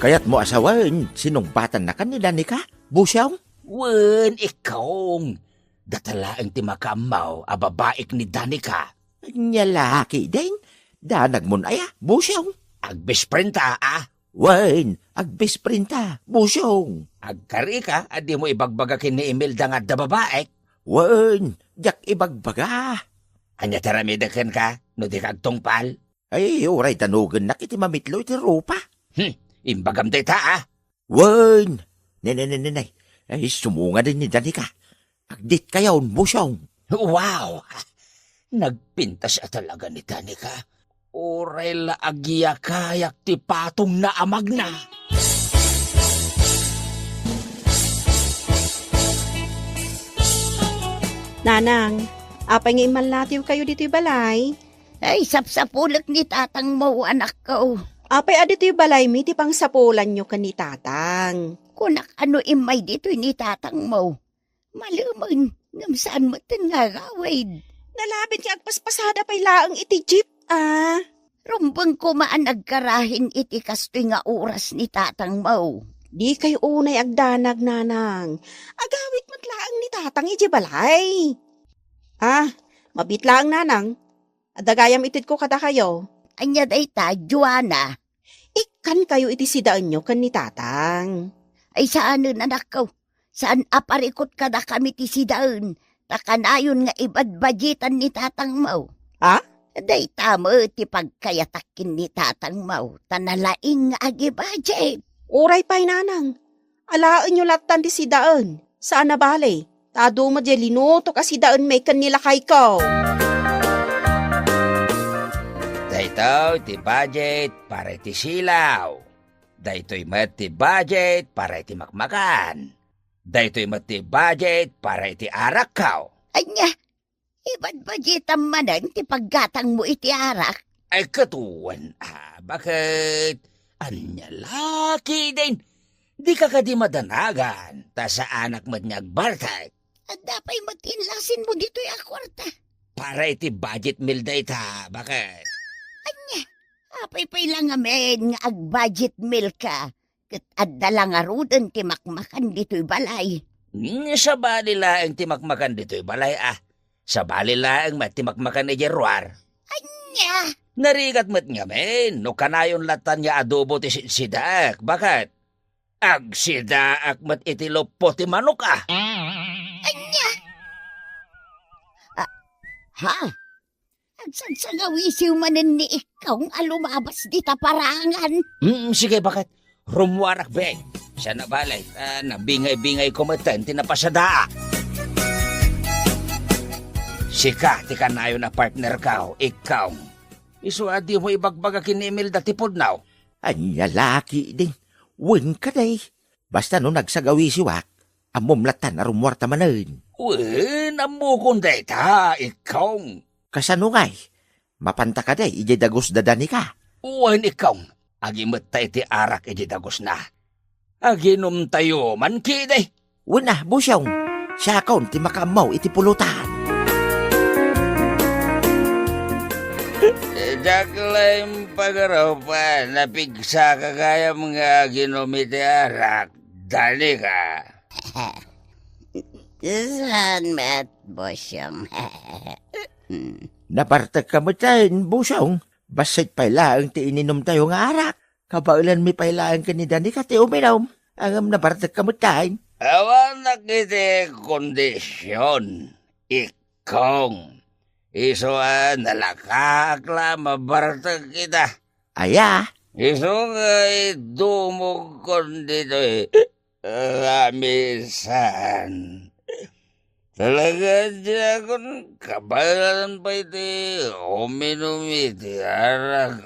Kayatmo a sawen, sinungbatannakan ni Danica, Busong? Wen, Ikkong. Data laeng ti makaammo a babaik ni Danica. Ania la ketdin? Danagmon aya, Busong? Agbesprinta, a? Wen, agbesprinta, Busong. Agkarika a dimo ibagbaga ken ni Imelda nga adda babaik? Wen, diak ibagbaga. Ania ti aramidek kenka no dika agtungpal? Ay, uray danogennak iti mamitlo iti rupa. Hmm, imbagam dayta, a? Wen! Ne, ne, ne, ne, ne. Ay, sumungaden ni Danica. Agditkayon, Busong. Wow! Nagpintas a talaga ni Danica. Uray la agyakayak ti patongna a magna. Nanang, apay nga immallatiwkayo ditoy balay? Ay, sapsapulek ni tatangmo, anakko. Apay a ditoy balaymi ti pangsapulanyo ken ni tatang? Kunak a no immay ditoy ni tatangmo. Malemen, ngem saan metten nga agawid. Nalabit nga agpaspasada pay laeng iti jeep, a. Rumbeng koma a nagkarahin iti kastoy nga oras ni tatangmo. Dikay unay agdanag, nanang. Agawid met laeng ni tatang idiay balay. A, mabiit laeng, nanang. Adda gayam itedko kadakayo. Ania dayta, Joanna? Ikkankayo iti sidaenyo ken ni tatang. Ay, saanen, anakko. Saan a parikut kadakami ti sidaen, ta kanayon nga ibadbadgetan ni tatangmo. A? Dayta met ti pagkayatak ken ni tatangmo, ta nalaing nga agibudget. Uray pay, nanang. Alaenyo lattan ti sidaen. Saan a bale, ta adu met diay linutok a sidaenmi ken ni lakayko. Daytoy ti budget para iti silaw. Daytoy met ti budget para iti makmakan. Daytoy met ti budget para iti arakko. Ania? Ibadbadgetam manen ti paggatangmo iti arak? Ay, ket wen, a, baket? Ania la ketdin? Dika kadi madanagan, ta saanak met nga agbartek. Adda pay met ti inlasinmo ditoy a kuarta. Para iti budget meal dayta, baket? Ania? Apay pay la ngamin nga ag-budget meal ka? Ket adda la ngaruden ti makmakan ditoy balay. Hmm, sabali laeng ti makmakan ditoy balay, a. Sabali laeng met ti makmakan idiay ruar. Ania? Narigat met ngamin no kanayon lattan nga adobo ti sidaek, baket? Agsidaak met iti luppo ti manok, a. Ania? A, ha? Agsagsagawisiw manen ni Ikkong a lumabas dita parangan. Mm, sige, baket? Rummuarak, be. Saan a bale, a, nabingay-bingayko metten ti napasadaak. Sika ti kanayon a partnerko, Ikkong. Isu a dimo ibagbaga ken ni Imelda ti pudno. Ania la ketdin? Wen kadi. Basta no nagsagawisiwak, ammom lattan a rummuarta manen. Wen, ammokon dayta, Ikkong. Kasano ngay? Mapanta kadi idiay dagus da Danica? Wen, Ikkong. Agimetta iti arak idiay dagusna. Aginumtayo man kadi. Wen a, Busong. Siakon ti makaammo iti pulutan. Diak la impagarup a napigsaka gayam nga aginum iti arak, Danica. Saan met, Busong? Nabartekka metten, Busong. Bassit pay laeng ti ininumtayo nga arak. Kabaelanmi pay laeng ken ni Danica ti uminum. Ngem nabartekka metten. Awanak iti kondision, Ikkong. Isu a nalakaak la a mabartek ita. Aya? Isu nga idumogkon ditoy lamisan. Talaga, diakon kabaelan pay ti uminum iti arak.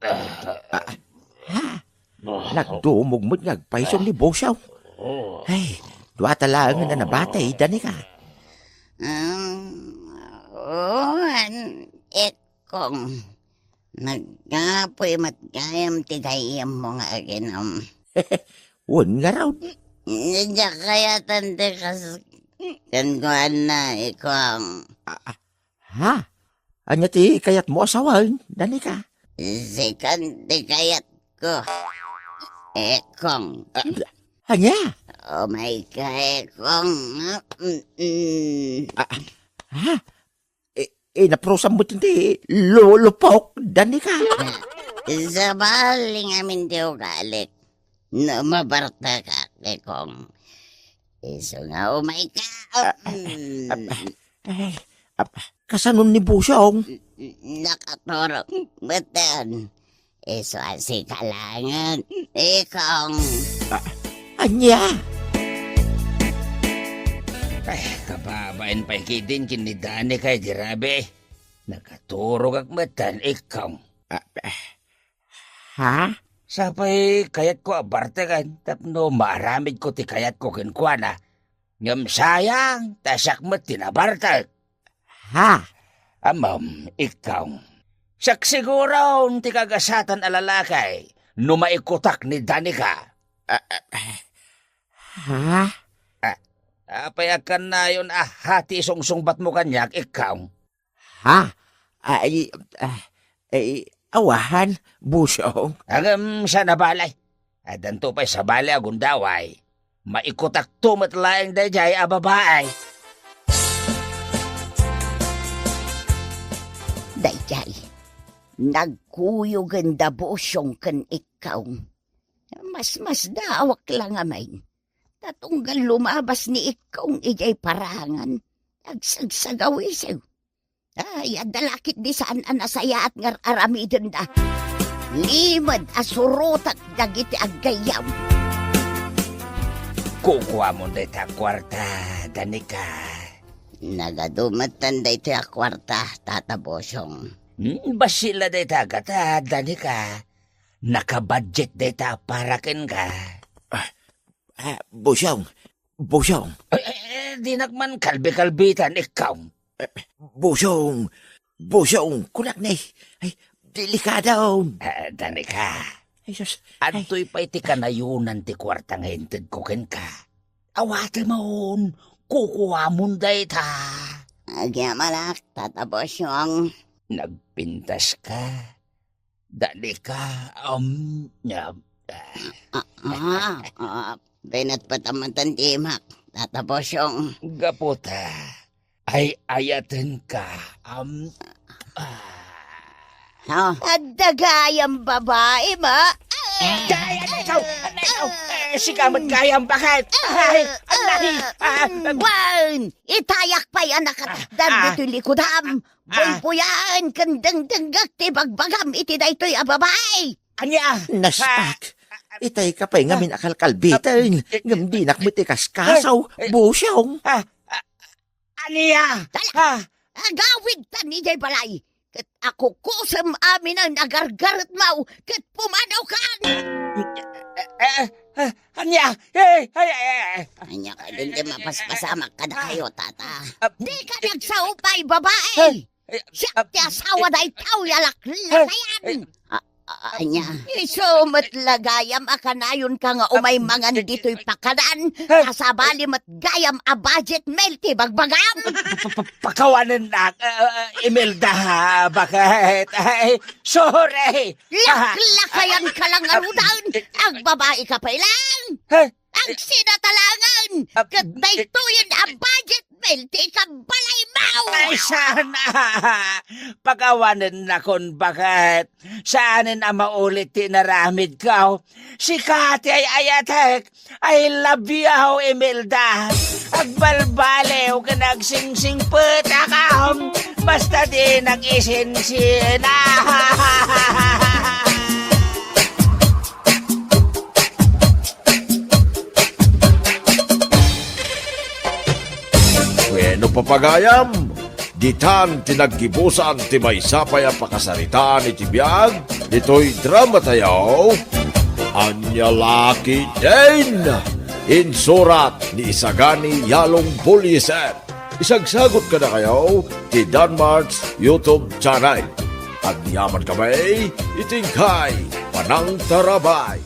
Ah, ha? Nagdumog met nga agpayso ni Busong. Ay, dua ta laengen a nabati, Danica. Ah, Wen, Ikong. Nagkapuy met gayam ti gayyemmo nga aginom. Wen ngarud. Diak kayatan ti kas-, kenkuana, Ikong. Ah, ah, ha? Ania ti kayatmo a sawen, Danica? Sikan ti kayatko, Ikong. Ah, ania? Umayka, Ikong. Mm-mm. Ah, ah, ha? I-, inaprusam met ti lu-, lupok, Danica. Sabali ngamin ti ugalik. No mabartekak, Ikong. Isu nga umayka. Ah, ah, mm. Ah, ah, eh, ah, kasano ni Busong? Nakaturog metten. Isu a sika laengen, Ikong. Ah, ania? Ay, kababain pay ketdin ken ni Danica, grabe. Nakaturogak metten, Ikong. Ah, ah, ha? Sapay kayatko a barteken tapno maaramidko ti kayatko kenkuana. Ngem sayang, ta siak met ti nabartek. Ha? Ammom, Ikong. Siak siguron ti kagasatan a lalaki no maikutak ni Danica. Ah, ah, ha? Ah, apay a kanayon a hati isungsungbatmo kaniak, Ikong? Ha? Ay, ah, ay, awahan, Busong. Ngem saan a bale. Addanto pay sabali a gundaway. Maikutakto met laeng daydiay a babai. Daydiay, nagkuyogen da Busong ken Ikong. Masmasdaawak la ngamin. Ta tunggal lumabas ni Ikong idiay parangan, agsagsagawisew. Ay, adda la ketdi saan a nasayaat nga ar-aramidenda. Limed a surotek dagiti aggayyem. Kukuamon dayta a kuarta, Danica. Nagadu metten daytoy a kuarta, Tata Busong. Hmm, bassit la dayta a gatad, Danica. Nakabudget dayta a para kenka. Ah, ah, Busong, Busong. Ay, ay, ay, dinak man kalbi-kalbitan, Ikong. Eh, Busong, Busong, kunak ni. Ay, delikado. Ah, Danica. Ay, sus. Ay. Adtoy pay ti kanayonan ti kuarta nga intedko kenka. Awatemon, kukuamon dayta. Agyamanak, Tata Busong. Nagpintaska. Danica, um, nya-, Ah, ah, ah, pinatpataman ti imak, Tata Busong. Gapu ta, ay-ayatenka, um, ah. Oh, adda gayam babai, ma? Ay, ay, ay, ikaw, ay, ikaw. Eh, sika met gayam, bakit? Ay, anay, ah, Wen, itayak pay a nakatakder Ah, ah. ditoy likudam. Ah. Buybuyaen ken dengdengngek ti bagbagam iti daytoy a babai. Ania? Naspak. Ah, ah, Itay ka pay ngamin a kalkalbiten, ah, ngem dinak met ikaskasaw, eh, eh, Busong. Ah, ah, ania? Dala, Ah, agawidtan idiay balay, ket akukusem aminen a gargaretmaw, ket pumadawkan. Eh, eh, eh, ania? Eh, ay, ay, ay, ay. Ania kadin ti mapaspasamak kadakayo, tata? Ah, Dika nagsaupay, babai. Ay, Siak ti asawa daytoy a laklakayan. Ah, ah, ania? Isu met la gayam a kanayonka nga umay mangan ditoy pakadan, ta sabali met gayam a budget meal ti bagbagam. Pa-, pa-, pa-, pakawanennak, ah, ah, Imelda, bakit? Ay, sorry. Laklakayan ka lang ngaruden. Agbabai ka pay lang. Ay, Agsida ta laengen, Ah, ket daytoyen a budget meal ti ikabalaymo. Ay, sana! Pakawanennakon, bakit? Saanen a maulit ti inaramidko. Sika ti ay-ayatek. I love you, Imelda. Agbalbaliw ken agsingsingpetak, basta dinak isinsin. Wenno, papagayam, ditan ti naggibusan ti maysa pay a pakasaritaan iti biag ditoy dramatayo, Ania La Ketdin. Insurat ni Isagani Yalong Buliesen. Isagsagut kadakayo ti Danmart's YouTube channel. Agyaman kami iti inkay panangtarabay.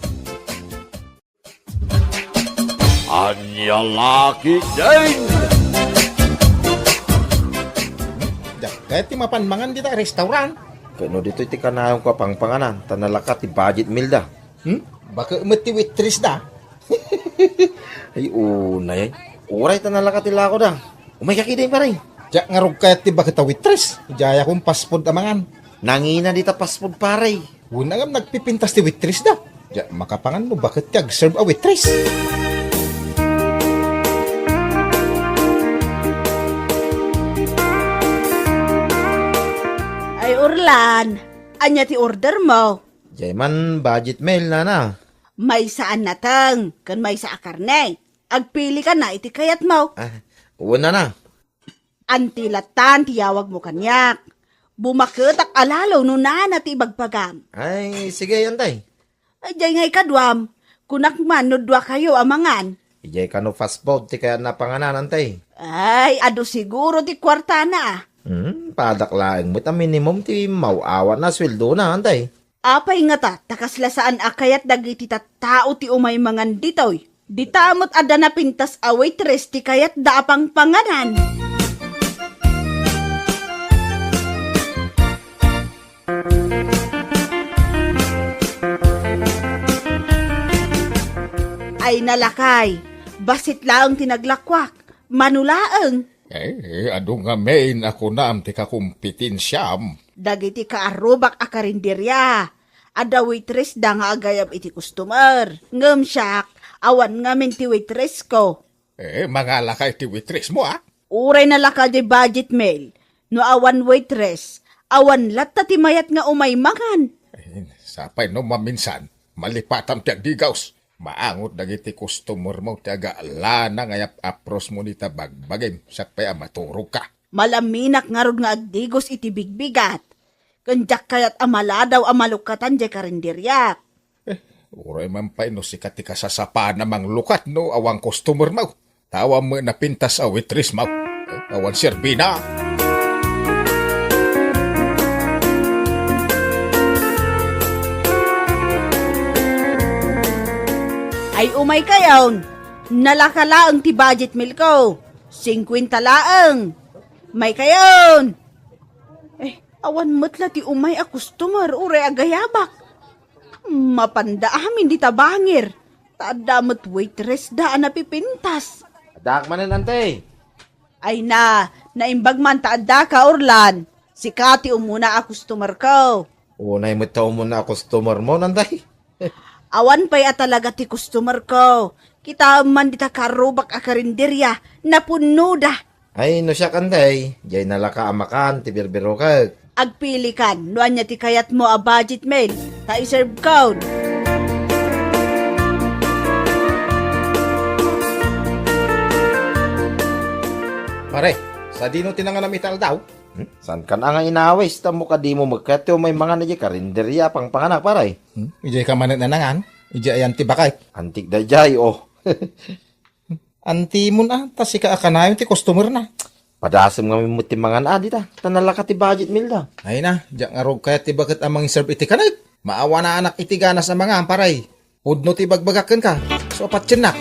Ania la ketdin? Diak kayat ti mapan mangan dita restaurant. Ket no ditoy ti kanayonko a pangpanganan, ta nalaka ti budget meal da. Hmm? Baket met ti waitress da. Ay, unay, ay. Uray ta nalaka ti lako da. Umayka ketdin, pare. Diak ngarud kayat ti baket a waitress. Idiayakon fast food a mangan. Nangina dita fast food, pare. Wen, ngem nagpipintas ti waitress da. Diak makapangan no baket ti agserve a waitress. Ay, Orlan, ania ti order mo? Diay man budget meal, nana. Maysa a nateng, ken maysa a karne. Agpili ka na iti kayatmo. Ah, wen, nana. Anti lattan ti yawagmo kaniak. Bumaketak a lalo no nana ti ibagbagam. Ay, sige, antay. Ay, diay nga ikaduam, kunak man no duakayo a mangan. Idiay kano fast food ti kayatna a panganan, antay. Ay, adu siguro ti kuartana, ah. Hmm, padak laeng met a minimum ti maw-awatna a sueldona, antay. Apay ngata ta kasla saan a kayat dagiti tattao ti umay mangan ditoy? Dita met adda napintas a waitress ti kayatda a pangpanganan. Ay nalakay, bassit laeng ti naglakuak. Mano laeng? Eh, adu ngamin a kunam ti kakompetensiam. Dagiti kaarrubak a karinderia, adda waitress da nga agayab iti customer. Ngem siak, awan ngamin ti waitress ko. Eh, mangalaka iti waitress mo, ah? Uray nalaka diay budget meal. No awan waitress, awan latta ti mayat nga umay mangan. Eh, sapay no maminsan, malipatam ti agdigaws. Maangot dagiti customer mo ti agalana nga yap-apros mo ni ta bagbagim, siak pay a maturogka. Malaminak ngarud nga agdigos iti bigbigat. Ken diak kayat a maladaw a malukatan diay karinderiak. Eh, uray man pay no sika ti kasasapaan a manglukat no awan customer mo. Ta awan met napintas a waitress mo. Eh, awan serbina. Ay, umay kayon. Nalaka laeng ti budget meal ko. Singkwenta laeng. May kayon. Eh, awan met la ti umay a customer uray agayabak. Mapanda amin dita bangir. Ta adda met waitress da a napipintas. Addaak manen, ante. Ay na, naimbag man ta addaka, Orlan. Sika ti umuna a customer ko. Unay met ta umuna a customer mo, nanday. Awan pay a talaga ti customer ko. Kitaem man dita karrubak a karinderia, napunnoda. Ay, no siak, anday, diay nalaka a makan ti birbirokek. Agpilikan no ania ti kayatmo a budget meal, ta iserve kon. Pare, sadino ti nanganam ita aldaw? Hmm? Saan kan nga inawis, tammo kadimo met kayat ti umay mangan idiay karinderia a pangpanganak, pare? Hmm? Idiay ka manen a nangan? Idiay ayan ti baket? Antik daydiay, oh. Antimon a, ta sika a kanayon ti customer na. Padasem ngamin met ti mangan a dita, ta nalaka ti budget meal da. Ay na, diak ngarud kayat ti baket a mangiserve iti kanek. Maawanaanak iti ganas a mangan, pare. Pudno ti ibagbagak kenka. So, patiennak.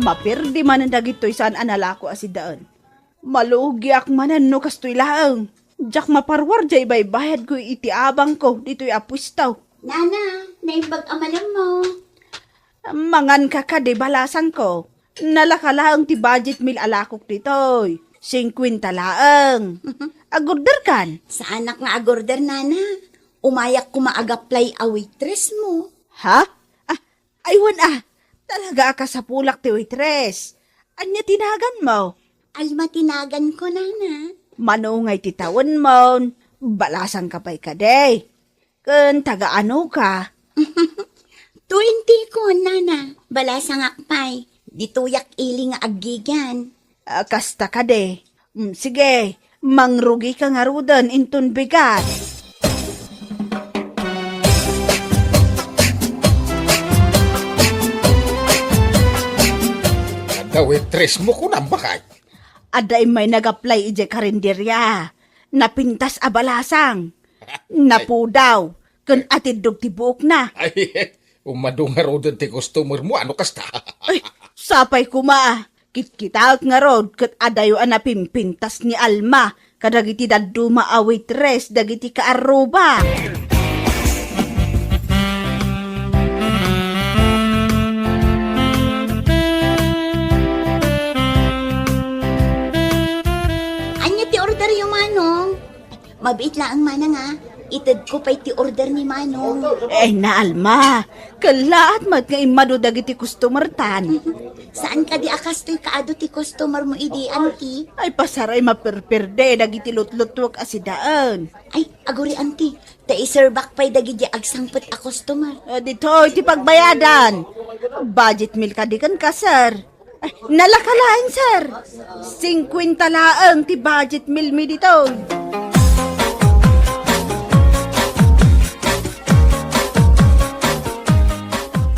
Mapirdi manen dagitoy saan a nalako a sidaen. Malugiak manen no kastoy laeng. Diak maparuar diay baybayadko iti abangko ditoy a puesto. Nana, naimbag a malemmo. Manganka kadi, balasangko. Nalaka laeng ti budget meal a lakok ditoy. Singkwenta laeng. Agorderkan? Saanak nga agorder, nana. Umayak koma agaplay a waitress mo. Ha? Ah, aywan a. Talaga a kasapulak ti waitress. Ania ti naganmo? Alma ti naganko, nana. Mano ngay ti tawenmon? Balasangka pay kadi. Ken taga-ano ka? Twenty ko, nana. Balasangak pay. Ditoyak ili nga aggigian. Ah, kasta kadi. Mm, sige, mangrugika ngaruden inton bigat. Tres mo kunam, bakay? Adda immay nag-apply idiay karinderia. Napintas a balasang. Napudaw. Ken atiddog ti buokna. Ay, umadu ngaruden ti customer mo, ano kasta? Ay, sapay koma. Kitkitaek ngarud ket adayo a napimpintas ni Alma kadagiti dadduma a waitress dagiti kaarruba. Ania ti orderyo, Manong? Mabiit laeng, Manang, a. Itedko pay ti order ni Manong. Ay, na, Alma. Kellaat met nga immadu dagiti customer tan. Saan kadi a kastoy kaadu ti customer mo idi, Auntie? Ay, pasaray maperperde dagiti lutlutuek a sidaen. Ay, aguri, Auntie. Ta iserbak pay dagiti agsangpet a customer. Ah, ditoy ti pagbayadan. Budget meal kadi kenka, sir? Ay, nalaka laeng, sir. Singkwenta laeng ti budget meal mi ditoy.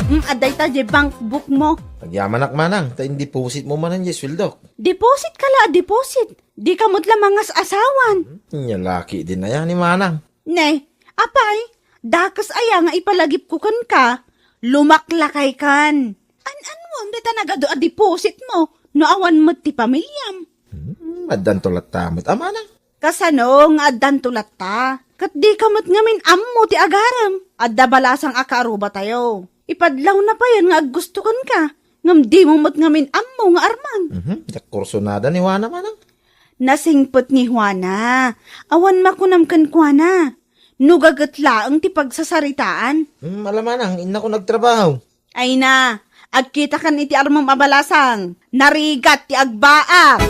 Mm, adda ita diay bank book mo. Agyamanak, Manang, ta in-deposit mo manen diay sueldok. Deposit ka la, deposit. Dika met la mangas-asawan. Ania la ketdin aya ni Manang? Ne, apay, dakes aya nga ipalagipko kenka? Lumaklakaykan. An-anuem dayta nagadu a deposit mo no awan met ti pamiliam? Hmm, addanto latta met a, Manang. Kasano nga addanto latta? Ket dika met ngamin ammo ti agarem. Adda balasang a kaarubatayo. Ipadlawna payen nga aggusto kenka, ngem dimo met ngamin ammo nga arman. Mhm, diak kursunada ni Juana, Manang. Nasingpet ni Juana. Awan makunam kenkuana. No gaget laeng ti pagsasaritaan. Hmm, ala, Manang, innako nagtrabaho. Ay na, agkitakan iti armem a balasang. Narigat ti agbaak.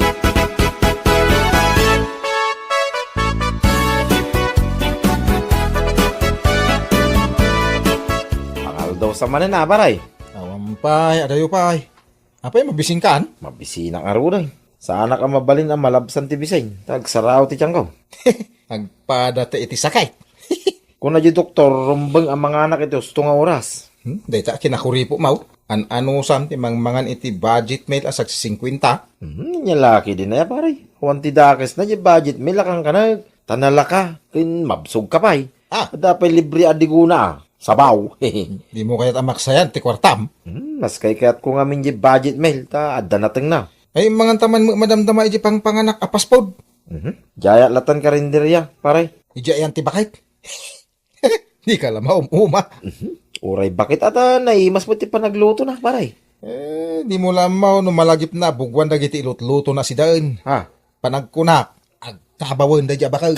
Pangaldaw sa manen a, Baray. Awan pay, adayo pay. Apay, mabisinkan? Mabisinak ngaruden. Saanak a mabalin a malabsan ti bisin, ta agsarao ti tiangko. Agpada ta iti sakit. Kuna di doktor, rumbeng a manganak iti husto nga oras. Hmm, dayta a kinakuripotmo. An-anusan ti mangmangan iti budget meal a sagsisingkwenta? Hmm, nia la ketdin aya, pare. Awan ti dakesna di budget meal a kankaneg. Ta nalaka, ken mabsog ka pay. Ah. Adda pay libre a digona, a. Sabaw. Dimo kayat a maksayan ti kuartam? Hmm, mas kaykayatko ngamin di budget meal, ta adda natengna. Ay, mangan ta man met madamdama iti pangpanganak a fast food. Mhm. Diayak latan karinderya, pare. Idiay ayan ti bakit? Dika la maum-uma. Mhm. Uray bakit ata naimas met ti panaglutona, pare. Eh, dimo la ammo no malagipna a buguan dagiti ilutlutona sidaen. Ha? Panagkunak, agtabawen daydi a bakit.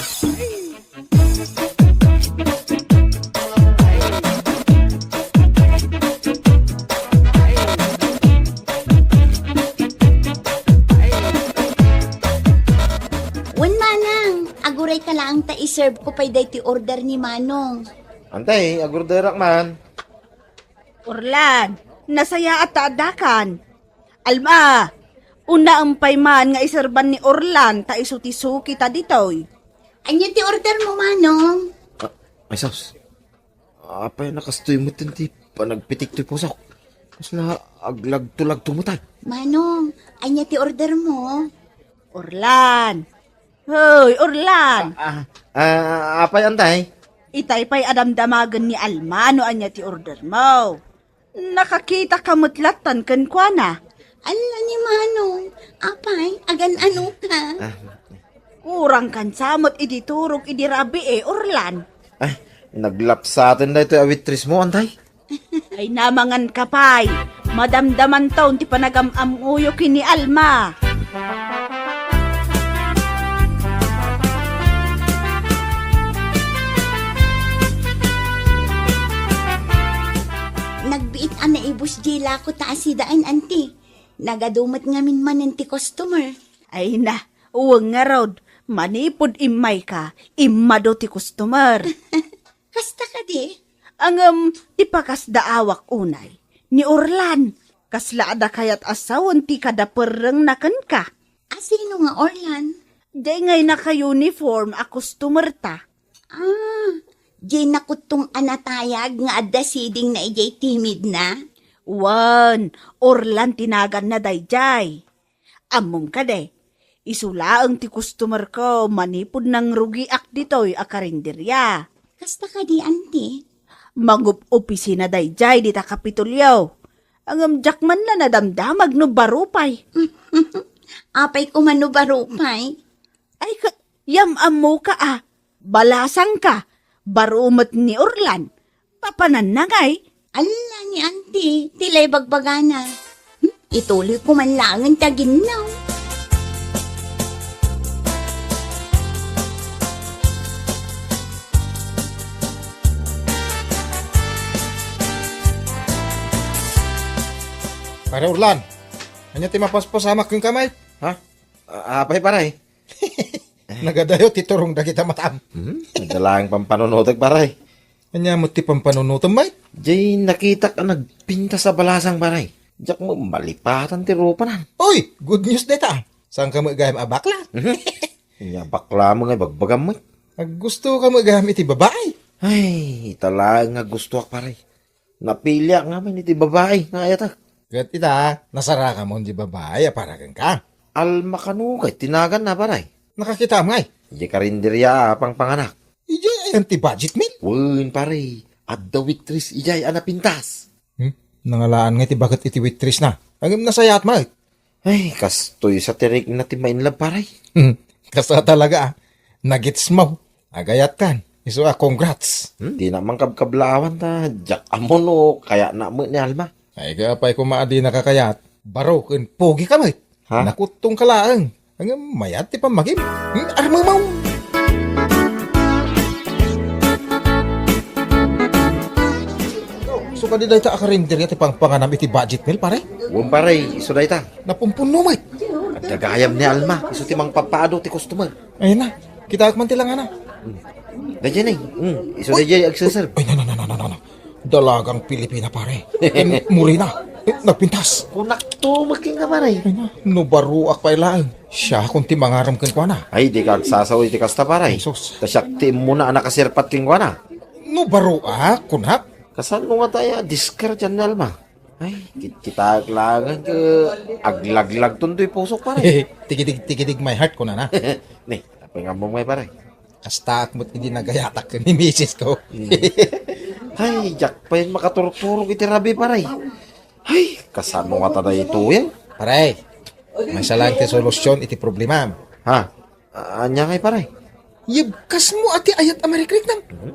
Wen, Manang, agurayka laeng ta iserve ko pay daytoy order ni Manong. Antay, agorderak man. Orlan, nasayaat ta addakan. Alma, unaem pay man nga iserban ni Orlan ta isu ti suki ta ditoy. Ania ti order mo, Manong? Ah, ay, sus. Apay, nakastoy met ti panagpitik toy pusok. Kasla aglagto-lagto met ay. Manong, ania ti order mo? Orlan. Hoy, Orlan. Ah, ah, ah, apay, antay? Itay pay a damdamagen ni Alma no ania ti order mo. Nakakita ka met lattan kenkuana. Alla ni Manong, apay, agan-ano ka? Ah. Kurang kan sa met iti turog idi rabii, Orlan. Ay, naglapsaten daytoy a waitress mo, antay? Ay, namangan ka pay. Madamdamanton ti panagam-amuyo ken ni Alma. Nagbiit a naibus diay lako ta asidaen, anti. Nagadu met ngamin manen ti customer. Ay na, wen ngarud, manipud immayka, immadu ti customer. Kasta kadi? Ngem, ti pakasdaawak unay, ni Orlan, kasla adda kayat a sawen ti kadaperrengna kenka. A, sino nga Orlan? Diay ngay naka-uniform a customer ta. Ah, diay nakuttong a natayag nga adda sidingna idiay timidna? Wen, Orlan ti naganna daydiay. Ammom kadi, isu laeng ti customer-ko manipud nangrugiak ditoy a karinderia. Kasta kadi, anti? Mangup-opisina daydiay dita Kapitolyo. Ngem diak man la nadamdamag no baro pay. Apay koma no baro pay? Ay, ket yam-ammoka a, balasangka, baro met ni Orlan. Papananna ngay? Alla ni anti, ti la ibagbagana. Hmm, ituloy ko man laengen ti aginnaw. Pare Orlan, ania ti mapaspasamak kenka, mate? Ha? A-, apay, pare? Nagadayo ti turong dagita matam. Hmm? Adda laeng pampanunotek, pare. Ania met ti pampanunotem, mate? Jay, nakitak a nagpintas a balasang, pare. Diak met malipatan ti rupanan. Oy, good news dayta. Saanka met gayam a bakla? Ania bakla met nga ibagbagam, mate? Aggustoka met gayam iti babai? Ay, ita laeng nga gustoak, pare. Napiliak ngamin iti babai nga ayatek. Ket ita, nasaraka mon di babai a para kenka? Alma kano kay ti naganna, pare? Nakakitaam ngay? Idiay karinderia a pangpanganak. Idiay ayan ti budget meal? Wen, pare. Adda waitress idiay a napintas. Hmm? Nangalaan ngay ti baket iti waitress na. Ngem nasayaat met. Ay, kastoy sa ti rikna ti ma-inlove, pare. Hmm. Kasta talaga, ah. Nagitsmo. Agayatkan. Isu a congrats. Hmm? Dina man kabkablaawan ta diak ammo no kayatna met ni Alma. Ay, apay koma a dinaka kayat. Baro ken pogika met. Ha? Nakuttongka laeng. Ngem mayat ti pammagim. Hmm, armemaw. Isu kadi dayta a karinderia ti pangpanganam iti budget meal, pare? Wen, pare, isu dayta. Napumpunno met. Adda gayam ni Alma, isu ti mangpapaado ti customer. Ayna, kitaek man ti langana. Daydiay, eh. Hmm, isu daydiay agserserb. Ay, na, na, na. Dalagang Pilipina, pare. Ken morena. Eh, nagpintas. Kunakto met kenka, pare. Ay na, no baroak pay laeng. Siakon ti mangarem kenkuana. Ay, dika agsasao iti kasta, pare. Jesus. Ta siak ti immuna a nakasirpat kenkuana. No baroak, kunak. Kasano ngata a diskardian ni Alma? Ay, kit-, kitaek laeng ket aglaglagton toy pusok, pare. Tigidig, tigidig my heart, kunana. Ni, apay nga ammom ngay, pare? Kastaak met idi nagayatak ken ni misis ko. Hmm. Ay, diak pay makaturturog iti rabii, pare. Ay, kasano ngata daytoyen? Pare, maysa laeng ti solusyon iti problemam. Ha? A-, ania ngay, pare? Yebkasmo a ti ayat a marikrik nam. Hmm?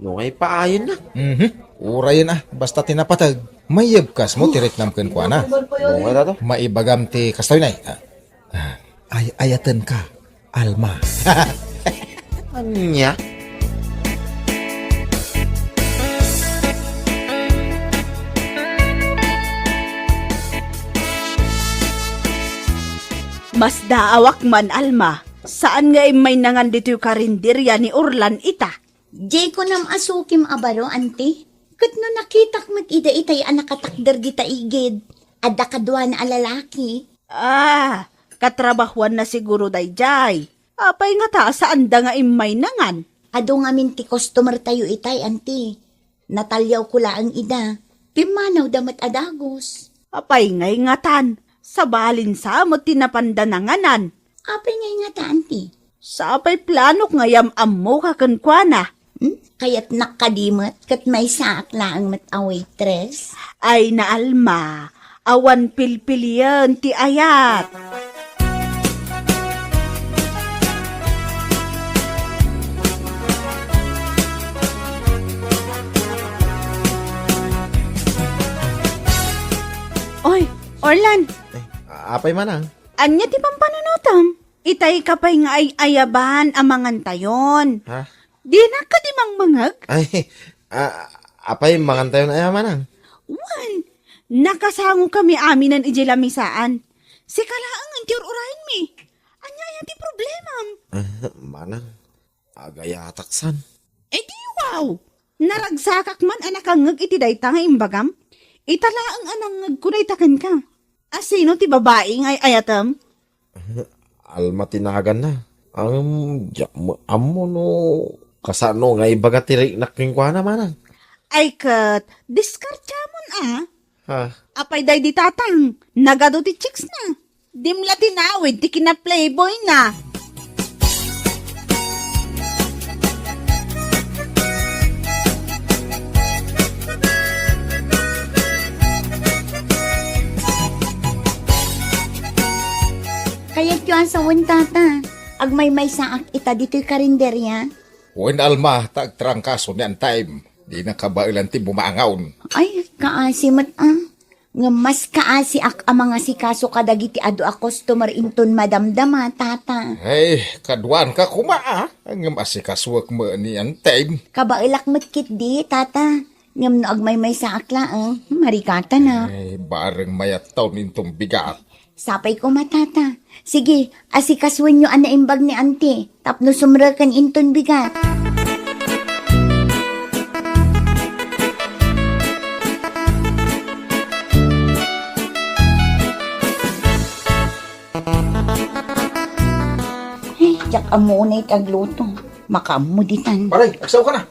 No ngay paayenna. Mhm. Urayen a, basta ti napateg, mayebkasmo ti riknam kenkuana. No ngay dato? Maibagam ti kastoy nay. Ah, ah, ay-ayatenka, Alma. Ania? Masdaawak man, Alma. Saan nga immaynangan ditoy karinderia ni Orlan ita? Diay kunam a sukim a baro, anti? Ket no nakitak met ida itay a nakatakder dita igid, adda kaduana a lalaki. Ah, katrabahuanna siguro daydiay. Apay ngata a saanda nga immaynangan? Adu ngamin ti customer tayo itay, anti. Nataliawko laeng ida. Pimmanawda met a dagus. Apay ngay ngatan? Sabalin sa met ti napanda nanganan. Apay ngay ngata, anti? Sa pay planok nga yam-ammoka kenkuana? Hmm? Kayatnak kadi met ket maysaak laeng met a waitress? Ay na, Alma, awan pilpilien ti ayat. Oy, Orlan! Eh, apay manang? Ania ti pampanunotam? Itay ka pay nga ay-ayaban a mangantayon. Ha? Dinak kadi mangmangeg? Ay, a-, apay mangantayon aya manang? Wen, nakasango kami aminen idiay lamisaan. Sika laeng ti ur-urayenmi. Ania aya ti problemam? Ah, manang, agayatak san. Eh, di wow! Naragsakak man a nakangngeg iti dayta nga imbagam. Ita laeng a nangngegko dayta kenka. A sino ti babai nga ay-ayatem? Alma ti naganna. Ngem diak met ammo no kasano nga ibaga ti riknak kenkuana manang. Ay ket, diskartiamon a. Ah. Apay daydi tatang, nagadu ti chicks na. Dimla tinawid ti kina-playboy na. Kayatyo a sawen, tata. Agmaymaysaak ita ditoy karinderya. Wen, Alma, ta agtrangkaso ni Antem. Dina kabaelan ti bumangaw. Ay, kaasi met, ah. Ngem mas kaasiak a mangasikaso kadagiti adu a customer inton madamdama, tata. Ay, kaduanka koma, ah. Ngem asikasuek met ni Antem. Kabaelak met ketdi, tata. Ngem no agmaymaysaak laeng, marikatanak. Ay, bareng mayat taon inton bigat. Sapay koma, tata. Sige, asikasuenyo a naimbag ni Antem tapno sumreken inton bigat. Ay, diak ammo unay ti agluto. Makaammo ditan. Pare, agsaoka na.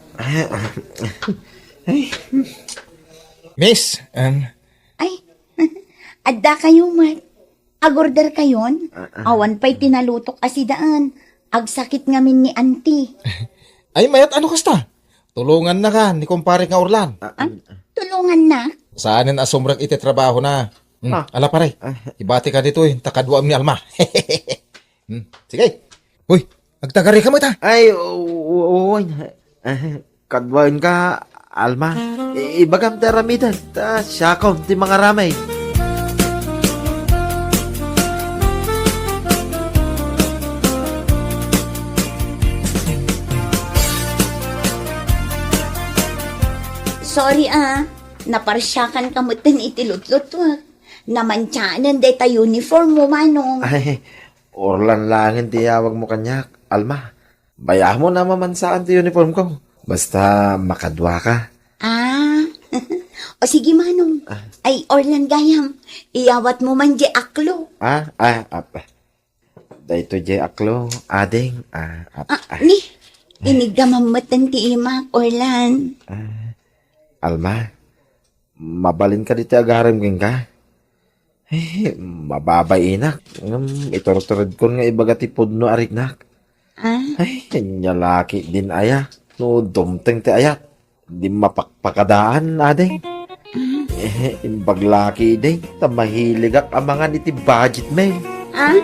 Ay. Miss, um, Ay, adda kayo met. Agorder kayon? Ah, ah. Awan pay ti nalutok a sidaen. Agsakit ngamin ni Antem. Ay, mayat, ano kasta? Tulongannaka ni kumpare nga Orlan. Ah, ah. Tulongannak? Saanen a sumrek iti trabahona. Hmm, ah. Ala, pare. Ah. Ibatika ditoy, ta kaduam ni Alma. Hmm, sige. Uy, agtagarika met, ha? Ay, o-, o-, oy. Ah, kaduaenka, Alma. I-, ibagam ti aramidek, ta siakon ti mangaramid. Sorry, ah. Naparsiakanka metten iti lutlutuek. Namantianen dayta uniform mo, Manong. Ay, Orlan laengen ti iyawagmo kaniak, Alma. Bayamon a mamansaan ti uniformko. Basta makaduaka. Ah. O sige, Manong. Ah. Ay, Orlan gayam, iyawatmo man diay aklo. Ah, ah, ah, daytoy diay aklo, ading. Ah, ah, ah. Ni, inigdamam metten ti imak, Orlan. Ah, Alma, mabalinka ditoy agarem kenka? Eh, mababainak. Ngem iturturedkon nga ibaga ti pudno a riknak. Ah? Ay, ania la ketdin aya. No dumteng ti ayat, di mapakpakadaan, ading. Ah? Eh, imbag la ketdin, ta mahiligak a mangan iti budget meal. Ah?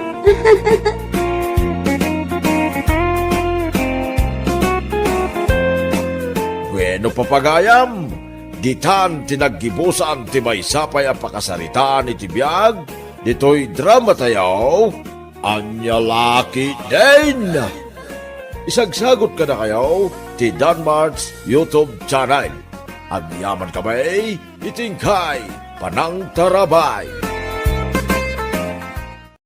Bueno, papagayam, ditan ti naggibusan ti maysa pay a pakasaritaan iti biag ditoy drama tayo, Ania la ketdin. Isagsagut kadakayo ti Danmart's YouTube channel. Agyamankami iti inkay panangtarabay.